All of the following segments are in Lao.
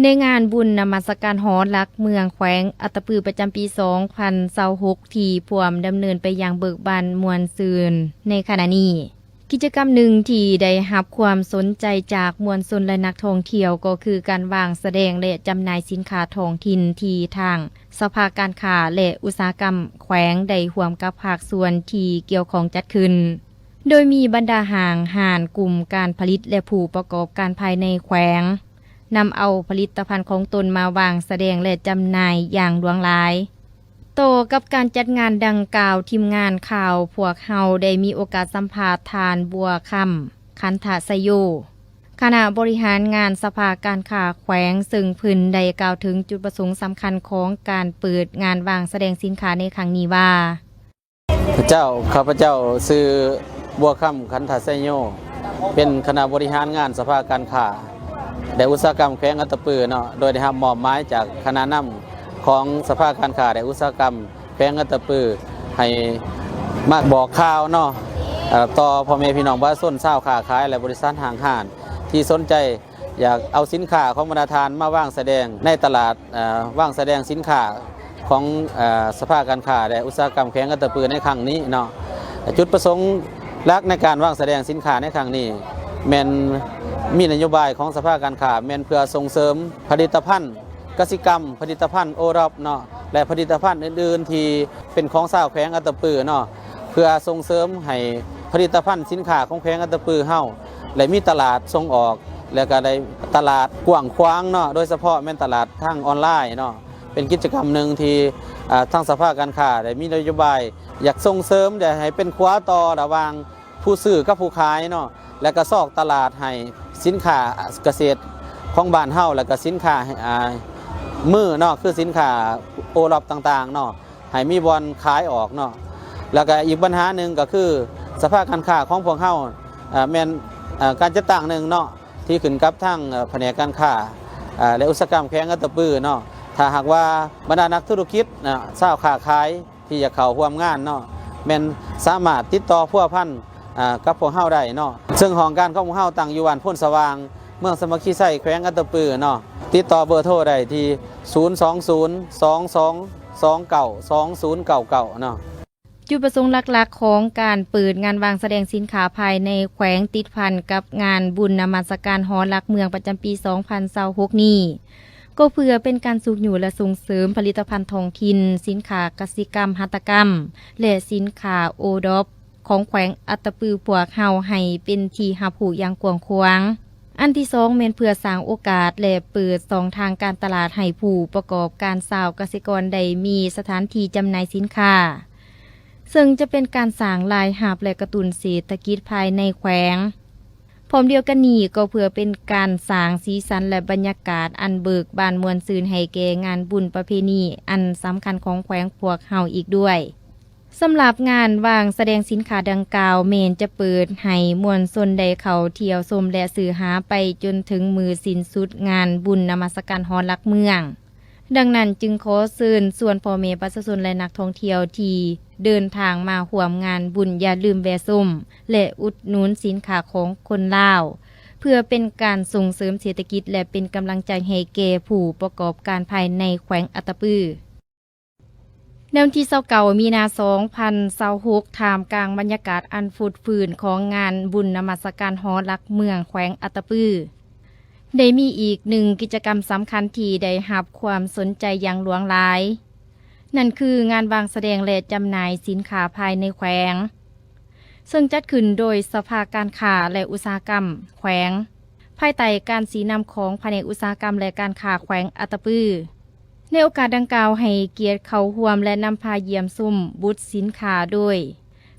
ໃນງານບຸນນະມັດສະການຫໍຫຼັກເມືອງແຂວງອັດຕະປື ປະຈຳປີສອງພັນຊາວຫົກ ທີ່ພວມດຳເນີນໄປຢ່າງເບີກບານມ່ວນຊື່ນໃນຂະນະນີ້, ກິດຈະກຳໜຶ່ງທີ່ໄດ້ຮັບຄວາມສົນໃຈຈາກມວນຊົນ ແລະ ນັກທ່ອງທ່ຽວ ກໍຄືການວາງສະແດງ ແລະ ຈຳໜ່າຍສິນຄ້າທ້ອງຖິ່ນ ທີ່ທາງສະພາການຄ້າ ແລະ ອຸດສາຫະກຳແຂວງ ໄດ້ຮ່ວມກັບພາກສ່ວນທີ່ກ່ຽວຂ້ອງຈັດຂຶ້ນ, ໂດຍມີບັນດາຫ້າງຮ້ານ, ກຸ່ມການຜະລິດ ແລະ ຜູ້ປະກອບການພາຍໃນແຂວງ ນຳເອົາຜະລິດຕະພັນຂອງຕົນມາວາງສະແດງ ແລະ ຈຳໜ່າຍຢ່າງຫຼວງຫຼາຍ. ຕໍ່ກັບການຈັດງານດັ່ງກ່າວ, ທີມງານຂ່າວພວກເຮົາໄດ້ມີໂອກາດສຳພາດທ່ານ ບົວຄຳ ຂັນທະໄຊໂຍ, ຄະນະບໍລິຫານງານສະພາການຄ້າແຂວງ, ເຊິ່ງເພິ່ນໄດ້ກ່າວເຖິງຈຸດປະສົງສຳຄັນຂອງການເປີດງານວາງສະແດງສິນຄ້າໃນຄັ້ງນີ້ວ່າ, ເຈົ້າ, ຂ້າພະເຈົ້າຊື່ ບົວຄຳ ຂັນທະໄຊໂຍ, ເປັນຄະນະບໍລິຫານງານສະພາການຄ້າ ແລະ ອຸດສາຫະກຳແຂວງອັດຕະປືເນາະ, ໂດຍໄດ້ຮັບມອບໝາຍຈາກຄະນະນຳຂອງສະພາການຄ້າ ແລະ ອຸດສາຫະກຳແຂວງອັດຕະປື ໃຫ້ມາບອກຂ່າວເນາະ, ເອີ່ ຕໍ່ພໍ່ແມ່ພີ່ນ້ອງປະຊາຊົນຊາວຄ້າຂາຍ ແລະ ບໍລິສັດຫ້າງຮ້ານ ທີ່ສົນໃຈ ຢາກເອົາສິນຄ້າຂອງບັນດາທ່ານມາວາງສະແດງໃນຕະຫຼາດ, ເອີ່ ວາງສະແດງສິນຄ້າຂອງ, ເອີ່ ສະພາການຄ້າ ແລະ ອຸດສາຫະກຳແຂວງອັດຕະປືໃນຄັ້ງນີ້ເນາະ. ຈຸດປະສົງຫຼັກໃນການວາງສະແດງສິນຄ້າໃນຄັ້ງນີ້ ແມ່ນມີນະໂຍບາຍຂອງສະພາການຄ້າ ແມ່ນເພື່ອສົ່ງເສີມຜະລິດຕະພັນກະສິກຳ, ຜະລິດຕະພັນໂອດອບເນາະ ແລະ ຜະລິດຕະພັນອື່ນໆທີ່ເປັນຂອງຊາວແຂວງອັດຕະປືເນາະ, ເພື່ອສົ່ງເສີມໃຫ້ຜະລິດຕະພັນສິນຄ້າຂອງແຂວງອັດຕະປືເຮົາ ແລະ ມີຕະຫຼາດສົ່ງອອກ ແລະ ກະໄດ້ຕະຫຼາດກວ້າງຂວາງເນາະ, ໂດຍສະເພາະແມ່ນຕະຫຼາດທາງອອນລາຍເນາະ. ເປັນກິດຈະກຳໜຶ່ງທີ່, ເອີ່, ທາງສະພາການຄ້າໄດ້ມີນະໂຍບາຍຢາກສົ່ງເສີມ, ຢາກໃຫ້ເປັນຂົວຕໍ່ລະຫວ່າງຜູ້ຊື້ກັບຜູ້ຂາຍເນາະ, ແລະ ກະຊອກຕະຫຼາດໃຫ້ສິນຄ້າກະເສດຂອງບ້ານເຮົາ ແລະ ກະສິນຄ້າ, ອາ, ມືເນາະ, ຄືສິນຄ້າໂອດອບຕ່າງໆເນາະ. ໃຫ້ມີບ່ອນຂາຍອອກເນາະ. ແລ້ວກະອີກບັນຫາໜຶ່ງກໍຄື ສະພາການຄ້າຂອງພວກເຮົາ, ເອີ່, ແມ່ນ, ເອີ່, ການຈັດຕັ້ງໜຶ່ງເນາະ ທີ່ຂຶ້ນກັບທາງ, ເອີ່, ພະແນກການຄ້າ, ເອີ່, ແລະ ອຸດສາຫະກຳແຂວງອັດຕະປືເນາະ. ຖ້າຫາກວ່າບັນດານັກທຸລະກິດ, ເອີ່, ຊາວຄ້າຂາຍທີ່ຢາກເຂົ້າຮ່ວມງານເນາະ, ແມ່ນສາມາດຕິດຕໍ່ພົວພັນ, ເອີ່, ກັບພວກເຮົາໄດ້ເນາະ. ເຊິ່ງຫ້ອງການຂອງພວກເຮົາຕັ້ງຢູ່ບ້ານໂພນສະຫວ່າງ, ເມືອງສາມັກຄີໄຊ, ແຂວງອັດຕະປືເນາະ. ຕິດຕໍ່ເບີໂທໄດ້ທີ່ ສູນສອງສູນ ສອງສອງສອງເກົ້າ ສອງສູນເກົ້າເກົ້າເນາະ. ຈຸດປະສົງຫຼັກໆຂອງການເປີດງານວາງສະແດງສິນຄ້າພາຍໃນແຂວງ ຕິດພັນກັບງານບຸນນະມັດສະການຫໍຫຼັກເມືອງປະຈຳປີສອງພັນຊາວຫົກນີ້ ກໍເພື່ອເປັນການຊຸກຍູ້ ແລະ ສົ່ງເສີມຜະລິດຕະພັນທ້ອງຖິ່ນ, ສິນຄ້າກະສິກຳຫັດຖະກຳ ແລະ ສິນຄ້າໂອດອບ ຂອງແຂວງອັດຕະປືພວກເຮົາໃຫ້ເປັນທີ່ຮັບຮູ້ຢ່າງກວ້າງຂວາງ. ອັນທີສອງແມ່ນເພື່ອສ້າງໂອກາດ ແລະ ເປີດຊ່ອງທາງການຕະຫຼາດໃຫ້ຜູ້ປະກອບການຊາວກະສິກອນໄດ້ມີສະຖານທີ່ຈຳໜ່າຍສິນຄ້າ, ເຊິ່ງຈະເປັນການສ້າງລາຍຮັບ ແລະ ກະຕຸ້ນເສດຖະກິດພາຍໃນແຂວງ. ພ້ອມດຽວກັນນີ້ກໍເພື່ອເປັນການສ້າງສີສັນ ແລະ ບັນຍາກາດອັນເບີກບານມ່ວນຊື່ນໃຫ້ແກ່ງານບຸນປະເພນີອັນສຳຄັນຂອງແຂວງພວກເຮົາອີກດ້ວຍ. ສຳລັບງານວາງສະແດງສິນຄ້າດັ່ງກ່າວ ແມ່ນຈະເປີດໃຫ້ມວນຊົນໄດ້ເຂົ້າທ່ຽວຊົມ ແລະ ຊື້ຫາໄປຈົນເຖິງມື້ສິ້ນສຸດງານບຸນນະມັດສະການຫໍຫຼັກເມືອງ. ດັ່ງນັ້ນຈຶ່ງຂໍເຊີນຊວນພໍ່ແມ່ປະຊາຊົນ ແລະ ນັກທ່ອງທ່ຽວທີ່ເດີນທາງມາຮ່ວມງານບຸນ ຢ່າລືມແວ່ຊົມ ແລະ ອຸດໜູນສິນຄ້າຂອງຄົນລາວ ເພື່ອເປັນການສົ່ງເສີມເສດຖະກິດ ແລະ ເປັນກຳລັງໃຈໃຫ້ແກ່ຜູ້ປະກອບການພາຍໃນແຂວງອັດຕະປື. ໃນວັນທີຊາວເກົ້າ ມີນາ ສອງພັນຊາວຫົກ ທ່າມກາງບັນຍາກາດອັນຟົດຟື້ນຂອງງານບຸນນະມັດສະການຫໍຫຼັກເມືອງແຂວງອັດຕະປື, ໄດ້ມີອີກໜຶ່ງກິດຈະກຳສຳຄັນທີ່ໄດ້ຮັບຄວາມສົນໃຈຢ່າງຫຼວງຫຼາຍ, ນັ້ນຄືງານວາງສະແດງ ແລະ ຈຳໜ່າຍສິນຄ້າພາຍໃນແຂວງ. ເຊິ່ງຈັດຂຶ້ນໂດຍສະພາການຄ້າ ແລະ ອຸດສາຫະກຳແຂວງ, ພາຍໃຕ້ການຊີ້ນຳຂອງພະແນກອຸດສາຫະກຳ ແລະ ການຄ້າແຂວງອັດຕະປື. ໃນໂອກາດດັ່ງກ່າວ ໃຫ້ກຽດເຂົ້າຮ່ວມ ແລະ ນຳພາຢ້ຽມຊົມບູດສິນຄ້າໂດຍ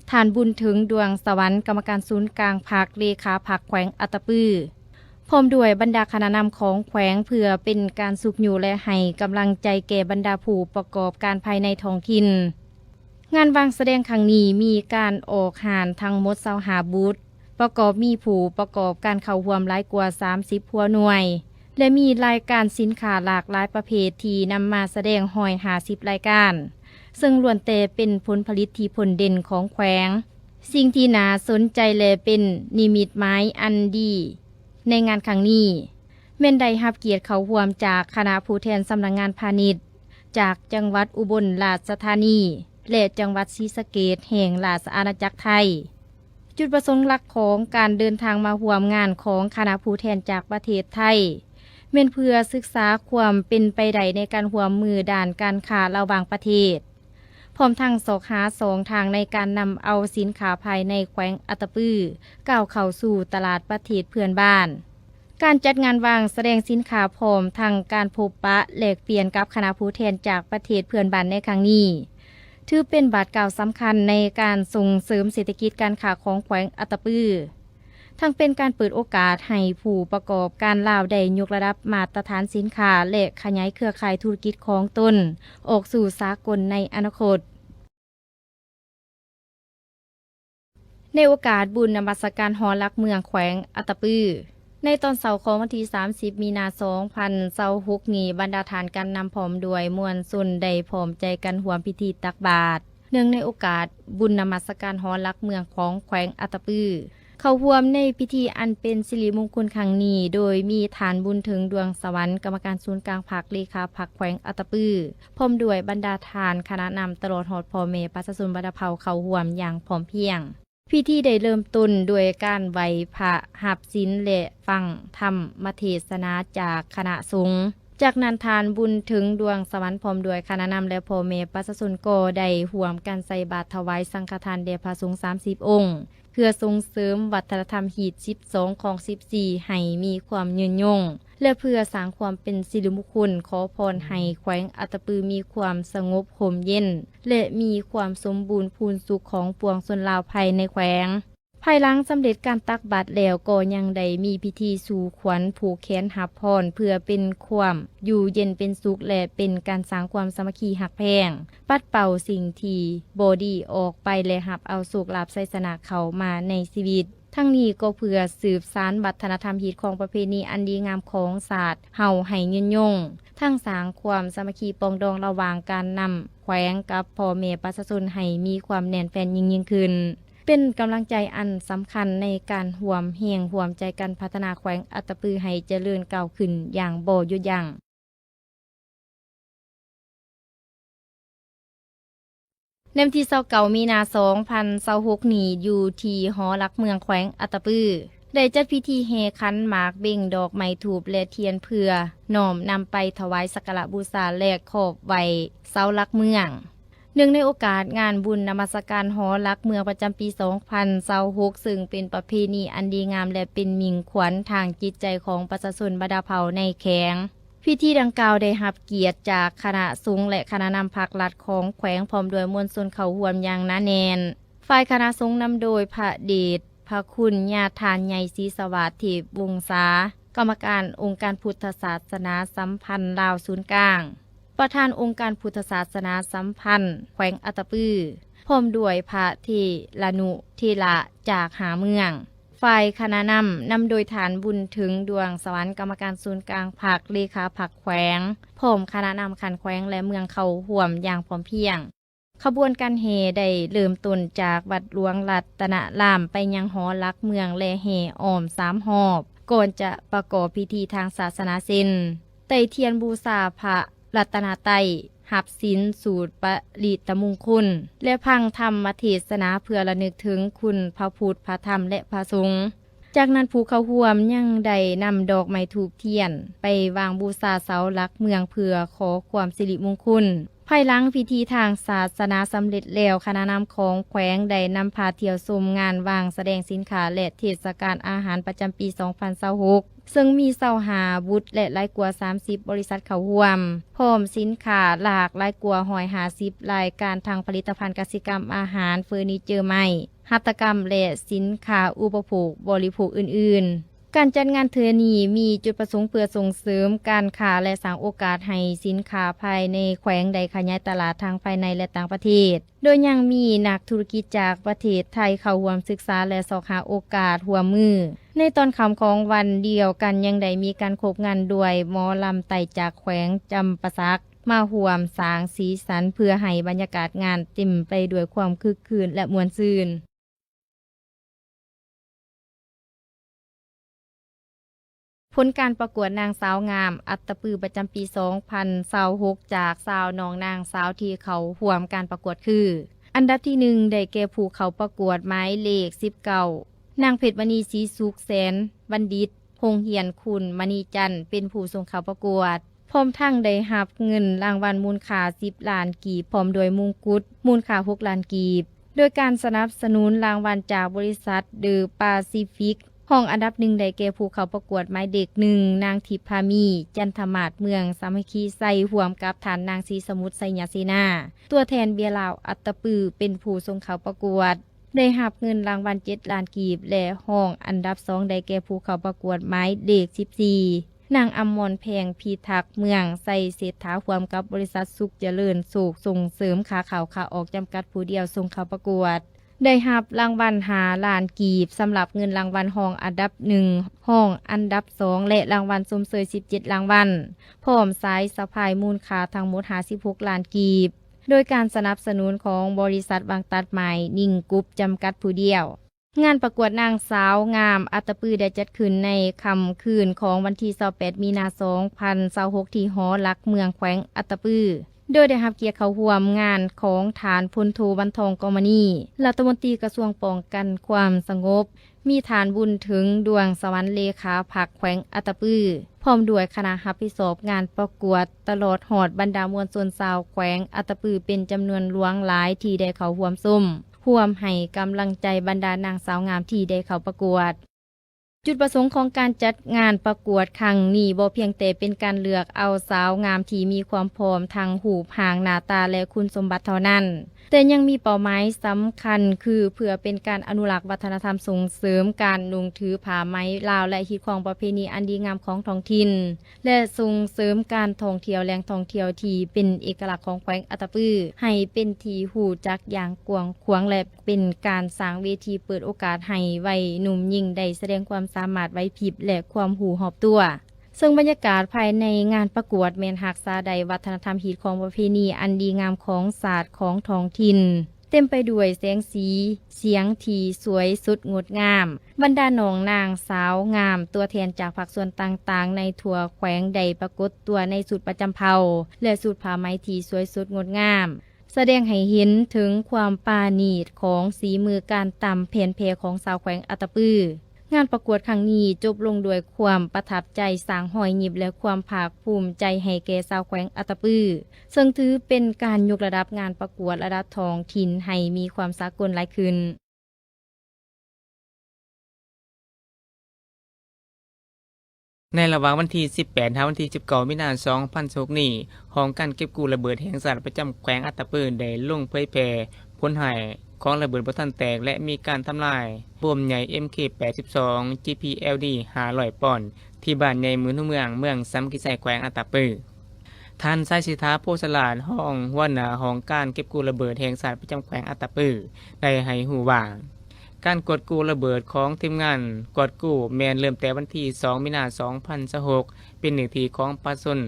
ທ່ານ ບຸນເຖິງ ດວງສະຫວັນ, ກຳມະການສູນກາງພັກ, ເລຂາພັກແຂວງອັດຕະປື, ພ້ອມດ້ວຍບັນດາຄະນະນຳຂອງແຂວງ ເພື່ອເປັນການຊຸກຍູ້ ແລະ ໃຫ້ກຳລັງໃຈແກ່ບັນດາຜູ້ປະກອບການພາຍໃນທ້ອງຖິ່ນ. ງານວາງສະແດງຄັ້ງນີ້ມີການອອກຮ້ານທັງໝົດຊາວຫ້າບູດ, ປະກອບມີຜູ້ປະກອບການເຂົ້າຮ່ວມຫຼາຍກວ່າສາມສິບຫົວໜ່ວຍ ແລະ ມີລາຍການສິນຄ້າຫຼາກຫຼາຍປະເພດທີ່ນຳມາສະແດງຮ້ອຍຫ້າສິບລາຍການ, ເຊິ່ງລ້ວນແຕ່ເປັນຜົນຜະລິດທີ່ພົ້ນເດັ່ນຂອງແຂວງ. ສິ່ງທີ່ໜ້າສົນໃຈ ແລະ ເປັນນິມິດໝາຍອັນດີ ໃນງານຄັ້ງນີ້ ແມ່ນໄດ້ຮັບກຽດເຂົ້າຮ່ວມຈາກຄະນະຜູ້ແທນສຳນັກງານພານິດ ຈາກຈັງຫວັດອຸບົນລາຊະທານີ ແລະ ຈັງຫວັດສີສະເກດແຫ່ງລາຊະອານາຈັກໄທ. ຈຸດປະສົງຫຼັກຂອງການເດີນທາງມາຮ່ວມງານຂອງຄະນະຜູ້ແທນຈາກປະເທດໄທ ແມ່ນເພື່ອສຶກສາຄວາມເປັນໄປໄດ້ໃນການຮ່ວມມືດ້ານການຄ້າລະຫວ່າງປະເທດ, ພ້ອມທັງຊອກຫາຊ່ອງທາງໃນການນຳເອົາສິນຄ້າພາຍໃນແຂວງອັດຕະປື ກ້າວເຂົ້າສູ່ຕະຫຼາດປະເທດເພື່ອນບ້ານ. ການຈັດງານວາງສະແດງສິນຄ້າ ພ້ອມທັງການພົບປະແລກປ່ຽນກັບຄະນະຜູ້ແທນຈາກປະເທດເພື່ອນບ້ານໃນຄັ້ງນີ້ ຖືເປັນບາດກ້າວສຳຄັນໃນການສົ່ງເສີມເສດຖະກິດການຄ້າຂອງແຂວງອັດຕະປື, ທັງເປັນການເປີດໂອກາດໃຫ້ຜູ້ປະກອບການລາວໄດ້ຍົກລະດັບມາດຕະຖານສິນຄ້າ ແລະ ຂະຫຍາຍເຄືອຂ່າຍທຸລະກິດຂອງຕົນອອກສູ່ສາກົນໃນອະນາຄົດ. ໃນໂອກາດບຸນນະມັດສະການຫໍຫຼັກເມືອງແຂວງອັດຕະປື ໃນຕອນເຊົ້າຂອງວັນທີສາມສິບ ມີນາ ສອງພັນຊາວຫົກນີ້, ບັນດາທ່ານການນຳພ້ອມດ້ວຍມວນຊົນໄດ້ພ້ອມໃຈກັນຮ່ວມພິທີຕັກບາດ ເນື່ອງໃນໂອກາດບຸນນະມັດສະການຫໍຫຼັກເມືອງຂອງແຂວງອັດຕະປື. ເຂົ້າຮ່ວມໃນພິທີອັນເປັນສິລິມຸງຄຸນຄັ້ງນີ້ ໂດຍມີທ່ານ ບຸນເຖິງ ດວງສະຫວັນ ກຳມະການສູນກາງພັກ ເລຂາພັກແຂວງອັດຕະປື ພ້ອມດ້ວຍບັນດາທ່ານຄະນະນຳ ຕະຫຼອດຮອດພໍ່ແມ່ປະຊາຊົນບັນດາເຜົ່າເຂົ້າຮ່ວມຢ່າງພ້ອມພຽງ. ພິທີໄດ້ເລີ່ມຕົ້ນດ້ວຍການໄຫວ້ພະຮັບສິນ ແລະ ຟັງທຳມະເທສະນາຈາກຄະນະສົງ. ຈາກນັ້ນທ່ານ ບຸນເຖິງ ດວງສະຫວັນ ພ້ອມດ້ວຍຄະນະນຳ ແລະ ພໍ່ແມ່ປະຊາຊົນກໍໄດ້ຮ່ວມກັນໃສ່ບາດຖວາຍສັງຄະທານແດ່ພະສົງສາມສິບອົງ ເພື່ອສົ່ງເສີມວັດທະນະທຳຮີດສິບສອງ ຄອງສິບສີ່ ໃຫ້ມີຄວາມຍືນຍົງ ແລະ ເພື່ອສ້າງຄວາມເປັນສິລິມຸງຄຸນ, ຂໍພອນໃຫ້ແຂວງອັດຕະປືມີຄວາມສະຫງົບຮົ່ມເຢັນ ແລະ ມີຄວາມສົມບູນພູນສຸກຂອງປວງຊົນລາວພາຍໃນແຂວງ. ພາຍຫຼັງສຳເລັດການຕັກບາດແລ້ວ, ກໍຍັງໄດ້ມີພິທີສູ່ຂວັນຜູກແຂນຮັບພອນ ເພື່ອເປັນຄວາມຢູ່ເຢັນເປັນສຸກ ແລະ ເປັນການສ້າງຄວາມສາມັກຄີຮັກແພງ, ປັດເປົ່າສິ່ງທີ່ບໍ່ດີອອກໄປ ແລະ ຮັບເອົາໂຊກລາບໄຊຊະນະເຂົ້າມາໃນຊີວິດ. ທັງນີ້ກໍເພື່ອສືບສານວັດທະນະທຳຮີດຄອງປະເພນີອັນດີງາມຂອງຊາດເຮົາໃຫ້ຍືນຍົງ, ທັງສ້າງຄວາມສາມັກຄີປອງດອງລະຫວ່າງການນຳແຂວງກັບພໍ່ແມ່ປະຊາຊົນໃຫ້ມີຄວາມແໜ້ນແຟ້ນຍິ່ງໆຂຶ້ນ, ເປັນກຳລັງໃຈອັນສຳຄັນໃນການຮ່ວມແຮງຮ່ວມໃຈກັນພັດທະນາແຂວງອັດຕະປືໃຫ້ຈະເລີນກ້າວຂຶ້ນຢ່າງບໍ່ຢຸດຢັ້ງ. ໃນວັນທີຊາວເກົ້າ ມີນາ ສອງພັນຊາວຫົກນີ້, ຢູ່ທີ່ຫໍຫຼັກເມືອງແຂວງອັດຕະປື ໄດ້ຈັດພິທີແຫ່ຂັນໝາກເບັງດອກໄມ້ທູບ ແລະ ທຽນ ເພື່ອນ້ອມນຳໄປຖວາຍສັກກາລະບູຊາ ແລະ ຄອບໄຫວ້ເສົາຫຼັກເມືອງ. ເນື່ອງໃນໂອກາດງານບຸນນະມັດສະການຫໍຫຼັກເມືອງປະຈຳປີສອງພັນຊາວຫົກ ເຊິ່ງເປັນປະເພນີອັນດີງາມ ແລະ ເປັນມິ່ງຂວັນທາງຈິດໃຈຂອງປະຊາຊົນບັນດາເຜົ່າໃນແຂວງ. ພິທີດັ່ງກ່າວໄດ້ຮັບກຽດຈາກຄະນະສົງ ແລະ ຄະນະນຳພັກລັດຂອງແຂວງ ພ້ອມດ້ວຍມວນຊົນເຂົ້າຮ່ວມຢ່າງໜາແໜ້ນ. ຝ່າຍຄະນະສົງນຳໂດຍພະເດດພະຄຸນຍາທ່ານໃຫຍ່ ສີສະຫວາດ ເທບວົງສາ, ກຳມະການອົງການພຸດທະສາສະໜາສຳພັນລາວສູນກາງ, ປະທານອົງການພຸດທະສາສະໜາສຳພັນແຂວງອັດຕະປື, ພ້ອມດ້ວຍພະເຖລານຸເຖລະຈາກຫ້າເມືອງ. ຝ່າຍຄະນະນຳ ນຳໂດຍທ່ານ ບຸນເຖິງ ດວງສະຫວັນ ກຳມະການສູນກາງພັກ ເລຂາພັກແຂວງ, ພ້ອມຄະນະນຳຂັ້ນແຂວງ ແລະ ເມືອງເຂົ້າຮ່ວມຢ່າງພ້ອມພຽງ. ຂະບວນການແຫ່ໄດ້ເລີ່ມຕົ້ນຈາກວັດຫຼວງລັດຕະນະລາມ ໄປຍັງຫໍຫຼັກເມືອງ ແລະ ແຫ່ອ້ອມສາມຮອບ, ກ່ອນຈະປະກອບພິທີທາງສາສະໜາເຊັ່ນ ໄຕ້ທຽນບູຊາພະລັດຕະນະໄຕ, ຮັບສິນສູດປະລິຕະມຸງຄຸນ ແລະ ຟັງທຳມະເທສະໜາເພື່ອລະນຶກເຖິງຄຸນພະພຸດ, ພະທຳ ແລະ ພະສົງ. ຈາກນັ້ນຜູ້ເຂົ້າຮ່ວມຍັງໄດ້ນຳດອກໄມ້ທູບທຽນໄປວາງບູຊາເສົາຫຼັກເມືອງເພື່ອຂໍຄວາມສິລິມຸງຄຸນ. ພາຍຫຼັງພິທີທາງສາສະໜາສຳເລັດແລ້ວ, ຄະນະນຳຂອງແຂວງໄດ້ນຳພາທ່ຽວຊົມງານວາງສະແດງສິນຄ້າ ແລະ ເທດສະການອາຫານປະຈຳປີສອງພັນຊາວຫົກ ເຊິ່ງມີຊາວຫ້າບຸດ ແລະ ຫຼາຍກວ່າສາມສິບບໍລິສັດເຂົ້າຮ່ວມ, ພ້ອມສິນຄ້າຫຼາກຫຼາຍກວ່າຮ້ອຍຫ້າສິບລາຍການ, ທັງຜະລິດຕະພັນກະສິກຳ, ອາຫານ, ເຟີນີເຈີໄມ້, ຫັດຖະກຳ ແລະ ສິນຄ້າອຸປະໂພກບໍລິໂພກອື່ນໆ. ການຈັດງານເທື່ອນີ້ມີຈຸດປະສົງເພື່ອສົ່ງເສີມການຄ້າ ແລະ ສ້າງໂອກາດໃຫ້ສິນຄ້າພາຍໃນແຂວງໄດ້ຂະຫຍາຍຕະຫຼາດທັງພາຍໃນ ແລະ ຕ່າງປະເທດ, ໂດຍຍັງມີນັກທຸລະກິດຈາກປະເທດໄທເຂົ້າຮ່ວມສຶກສາ ແລະ ຊອກຫາໂອກາດຮ່ວມມື. ໃນຕອນຄ່ຳຂອງວັນດຽວກັນ ຍັງໄດ້ມີການຄົບງັນດ້ວຍໝໍລຳໄຕ້ຈາກແຂວງຈຳປາສັກ ມາຮ່ວມສ້າງສີສັນ ເພື່ອໃຫ້ບັນຍາກາດງານເຕັມໄປດ້ວຍຄວາມຄຶກຄື້ນ ແລະ ມ່ວນຊື່ນ. ຜົນການປະກວດນາງສາວງາມອັດຕະປືປະຈຳປີສອງພັນຊາວຫົກ ຈາກຊາວນ້ອງນາງສາວທີ່ເຂົ້າຮ່ວມການປະກວດຄື: ອັນດັບທີໜຶ່ງ ໄດ້ແກ່ຜູ້ເຂົ້າປະກວດໝາຍເລກສິບເກົ້າ ນາງເພັດມະນີ ສີສຸກແສນບັນດິດ, ໂຮງຮຽນຄຸນມະນີຈັນ ເປັນຜູ້ສົ່ງເຂົ້າປະກວດ, ພ້ອມທັງໄດ້ຮັບເງິນລາງວັນມູນຄ່າສິບລ້ານກີບ ພ້ອມດ້ວຍມົງກຸດມູນຄ່າຫົກລ້ານກີບ. ໂດຍການສະໜັບສະໜູນລາງວັນຈາກບໍລິສັດເດີປາຊີຟິກ, ຮອງອັນດັບໜຶ່ງໄດ້ແກ່ຜູ້ເຂົ້າປະກວດໝາຍເລກໜຶ່ງ ນາງທິບພາມີ ຈັນທະມາດ ເມືອງສາມັກຄີໄຊ ຮ່ວມກັບທ່ານນາງສີສະໝຸດ ໄຊຍະເສນາ ຕົວແທນເບ້ຍລາວອັດຕະປື ເປັນຜູ້ສົ່ງເຂົ້າປະກວດ, ໄດ້ຮັບເງິນລາງວັນເຈັດລ້ານກີບ ແລະ ຮອງອັນດັບສອງໄດ້ແກ່ຜູ້ເຂົ້າປະກວດໝາຍເລກສິບສີ່ ນາງອຳມອນແພງພິທັກ ເມືອງໄຊເສດຖາ ຮ່ວມກັບບໍລິສັດສຸກຈະເລີນໂຊກສົ່ງເສີມຂາເຂົ້າຂາອອກຈຳກັດຜູ້ດຽວ ສົ່ງເຂົ້າປະກວດ ໄດ້ຮັບລາງວັນຫ້າລ້ານກີບ ສຳລັບເງິນລາງວັນຮອງອັນດັບໜຶ່ງ, ຮອງອັນດັບສອງ ແລະ ລາງວັນຊົມເຊີຍສິບເຈັດລາງວັນ, ພ້ອມສາຍສະພາຍມູນຄ່າທັງໝົດຫ້າສິບຫົກລ້ານກີບ ໂດຍການສະໜັບສະໜູນຂອງບໍລິສັດວັງຕັດໝາຍນິງກຣຸບຈຳກັດຜູ້ດຽວ. ງານປະກວດນາງສາວງາມອັດຕະປືໄດ້ຈັດຂຶ້ນໃນຄ່ຳຄືນຂອງວັນທີຊາວແປດ ມີນາ ສອງພັນຊາວຫົກ ທີ່ຫໍຫຼັກເມືອງແຂວງອັດຕະປື ໂດຍໄດ້ຮັບກຽດເຂົ້າຮ່ວມງານຂອງທ່ານ ພົນໂທ ວັນທອງ ກອງມະນີ ລັດຖະມົນຕີກະຊວງປ້ອງກັນຄວາມສະຫງົບ, ມີທ່ານ ບຸນເຖິງ ດວງສະຫວັນ ເລຂາພັກແຂວງອັດຕະປື ພ້ອມດ້ວຍຄະນະຮັບຜິດຊອບງານປະກວດ, ຕະຫຼອດຮອດບັນດາມວນຊົນຊາວແຂວງອັດຕະປືເປັນຈຳນວນຫຼວງຫຼາຍທີ່ໄດ້ເຂົ້າຮ່ວມຊົມ, ຮ່ວມໃຫ້ກຳລັງໃຈບັນດານາງສາວງາມທີ່ໄດ້ເຂົ້າປະກວດ. ຈຸດປະສົງຂອງການຈັດງານປະກວດຄັ້ງນີ້ ບໍ່ພຽງແຕ່ເປັນການເລືອກເອົາສາວງາມທີ່ມີຄວາມພ້ອມທາງຮູບຮ່າງໜ້າຕາ ແລະ ຄຸນສົມບັດເທົ່ານັ້ນ, ແຕ່ຍັງມີເປົ້າໝາຍສຳຄັນ ຄືເພື່ອເປັນການອະນຸລັກວັດທະນະທຳ, ສົ່ງເສີມການນຸ່ງຖືຜ້າໄໝລາວ ແລະ ຮີດຄອງປະເພນີອັນດີງາມຂອງທ້ອງຖິ່ນ ແລະ ສົ່ງເສີມການທ່ອງທ່ຽວ, ແຫຼ່ງທ່ອງທ່ຽວທີ່ເປັນເອກະລັກຂອງແຂວງອັດຕະປື ໃຫ້ເປັນທີ່ຮູ້ຈັກຢ່າງກວ້າງຂວາງ ແລະ ເປັນການສ້າງເວທີເປີດໂອກາດໃຫ້ໄວໜຸ່ມຍິງໄດ້ສະແດງຄວາມສາມາດ, ໄຫວພິບ ແລະ ຄວາມຮູ້ຮອບຕົວ. ເຊິ່ງບັນຍາກາດພາຍໃນງານປະກວດແມ່ນຮັກສາໄດ້ວັດທະນະທຳ, ຮີດຄອງປະເພນີອັນດີງາມຂອງຊາດ, ຂອງທ້ອງຖິ່ນ, ເຕັມໄປດ້ວຍແສງສີ, ສຽງທີ່ສວຍສົດງົດງາມ. ບັນດານ້ອງນາງສາວງາມ, ຕົວແທນຈາກພາກສ່ວນຕ່າງໆໃນທົ່ວແຂວງ ໄດ້ປາກົດຕົວໃນຊຸດປະຈຳເຜົ່າ ແລະ ຊຸດຜ້າໄໝທີ່ສວຍສົດງົດງາມ, ສະແດງໃຫ້ເຫັນເຖິງຄວາມປານີດຂອງສີມືການຕຳແຜ່ນແຜ່ຂອງຊາວແຂວງອັດຕະປື. ງານປະກວດຄັ້ງນີ້ຈົບລົງດ້ວຍຄວາມປະທັບໃຈ, ສ້າງຮອຍຍິ້ມ ແລະ ຄວາມພາກພູມໃຈໃຫ້ແກ່ຊາວແຂວງອັດຕະປື, ເຊິ່ງຖືເປັນການຍົກລະດັບງານປະກວດລະດັບທ້ອງຖິ່ນໃຫ້ມີຄວາມສາກົນຫຼາຍຂຶ້ນ. ໃນລະຫວ່າງວັນທີສິບແປດ ຫາວັນທີສິບເກົ້າ ມີນາ ສອງພັນຊາວຫົກນີ້, ຫ້ອງການເກັບກູ້ລະເບີດແຫ່ງຊາດປະຈຳແຂວງອັດຕະປື ໄດ້ລົງເຜີຍແຜ່ຜົນຮ້າຍຂອງລະເບີດບໍ່ທັນແຕກ ແລະ ມີການທຳລາຍໂບມໃຫຍ່ ເອັມເຄ ແປດສິບສອງ ຈີພີແອລດີ ຫ້າຮ້ອຍປອນ ທີ່ບ້ານໃຫຍ່ໝື່ນຫົວເມືອງ, ເມືອງສາມັກຄີໄຊ, ແຂວງອັດຕະປື. ທ່ານ ສາຍສິດຖາ ໂພສະຫຼາດ ຮອງຫົວໜ້າຫ້ອງການເກັບກູ້ລະເບີດແຫ່ງຊາດປະຈຳແຂວງອັດຕະປື ໄດ້ໃຫ້ຮູ້ວ່າ, ການກວດກູ້ລະເບີດຂອງທີມງານກວດກູ້ແມ່ນເລີ່ມແຕ່ວັນທີສອງ ມີນາ ສອງພັນຊາວຫົກ ເປັນເນື້ອທີ່ຂອງປະຊາຊົນ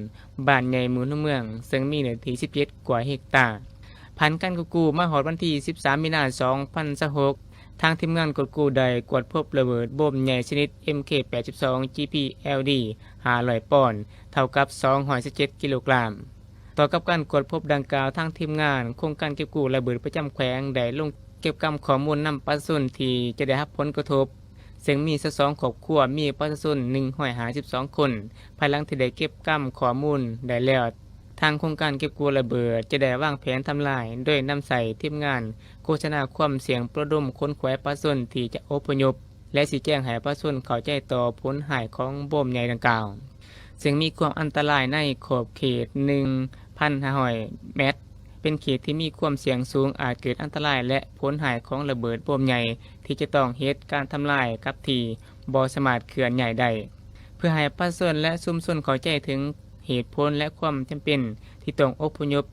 ບ້ານໃຫຍ່ໝູນຫົວເມືອງ, ເຊິ່ງມີເນື້ອທີ່ສິບເຈັດກວ່າເຮັກຕາ. ຜ່ານການກວດກູ້ມາຮອດວັນທີສິບສາມ ມີນາ ສອງພັນຊາວຫົກ, ທາງທີມງານກວດກູ້ໄດ້ກວດພົບລະເບີດໂບມໃຫຍ່ຊະນິດ ເອັມເຄ ແປດສິບສອງ ຈີພີແອລດີ ຫ້າຮ້ອຍປອນ, ເທົ່າກັບ ສອງຮ້ອຍສິບເຈັດ ກິໂລກຣາມ. ຕໍ່ກັບການກວດພົບດັ່ງກ່າວ, ທາງທີມງານໂຄງການເກັບກູ້ລະເບີດປະຈຳແຂວງໄດ້ລົງເກັບກຳຂໍ້ມູນນຳປະຊາຊົນທີ່ຈະໄດ້ຮັບຜົນກະທົບ, ເຊິ່ງມີຊາວສອງຄອບຄົວ, ມີປະຊາຊົນໜຶ່ງຮ້ອຍຫ້າສິບສອງຄົນ. ພາຍຫຼັງທີ່ໄດ້ເກັບກຳຂໍ້ມູນໄດ້ແລ້ວ, ທາງໂຄງການເກັບກູ້ລະເບີດຈະໄດ້ວາງແຜນທຳລາຍ ໂດຍນຳໃຊ້ທີມງານໂຄສະນາຄວາມສ່ຽງ, ປະດົມຂົນຂວາຍປະຊາຊົນທີ່ຈະອົບພະຍົບ ແລະ ຊີ້ແຈງໃຫ້ປະຊາຊົນເຂົ້າໃຈຕໍ່ຜົນຮ້າຍຂອງໂບມໃຫຍ່ດັ່ງກ່າວ, ເຊິ່ງມີຄວາມອັນຕະລາຍໃນຂອບເຂດໜຶ່ງພັນຫ້າຮ້ອຍແມັດ, ເປັນເຂດທີ່ມີຄວາມສ່ຽງສູງອາດເກີດອັນຕະລາຍ ແລະ ຜົນຮ້າຍຂອງລະເບີດໂບມໃຫຍ່ທີ່ຈະຕ້ອງເຮັດການທຳລາຍກັບທີ່, ບໍ່ສາມາດເຄື່ອນຍ້າຍໄດ້. ເພື່ອໃຫ້ປະຊາຊົນ ແລະ ຊຸມຊົນເຂົ້າໃຈເຖິງເຫດຜົນ ແລະ ຄວາມຈຳເປັນທີ່ຕ້ອງອົບພະຍົບ